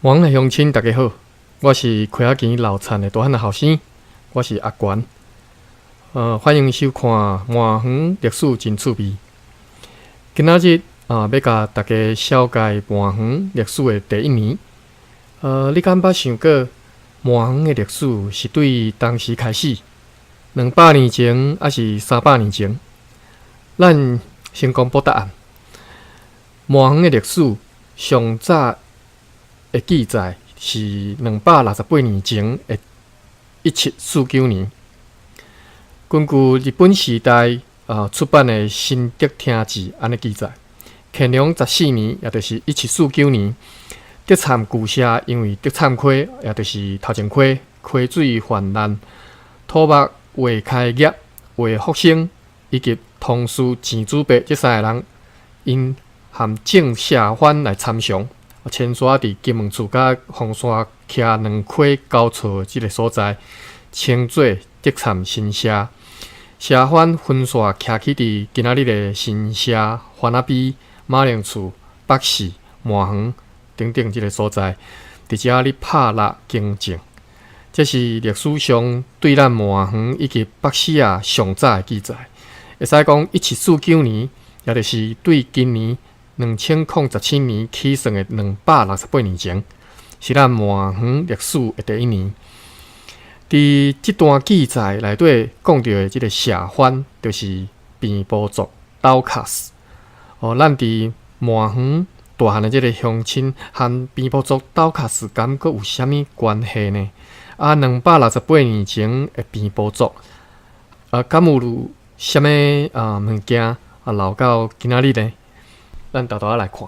麻園的鄉親，大家好，我是溪仔墘老田的大漢後生，我是阿權。歡迎收看麻園歷史真趣味。今仔日啊，欲共大家紹介麻園歷史的第一年。你敢捌想過麻園的歷史是對當時開始？200年前，抑是300年前？咱先公布答案。麻園的歷史上早的記載是268年前的1749年。根據日本時代出版的《新德廳志》按呢記載，乾隆十四年，也就是1749年，德杉舊社因為德杉溪，也就是頭前溪溪水泛濫，土木魏開業、魏福生以及同事錢子伯這三个人，𪜶含眾社番來參詳，遷徙佇金門厝佮鳳山徛兩溪交錯這个所在，稱做德杉新社。社番分徙徛起佇今仔日的新社、番仔埤、馬鈴厝、北勢、麻園等等這个所在，佇遮咧拍獵耕種。這是歷史上對咱麻園以及北勢仔上早的記載。會使講一七四九年，也就是對今年2017年起算的268年前，是咱麻園歷史的第一年。佇這段記載內底講著的這个社番，就是平埔族斗卡斯。哦，咱佇麻園大漢的這个鄉親，和平埔族斗卡斯敢閣有啥物關係呢？啊，268年前的平埔族，啊，敢有啥物啊物件啊留到今仔日呢？咱沓沓仔來看。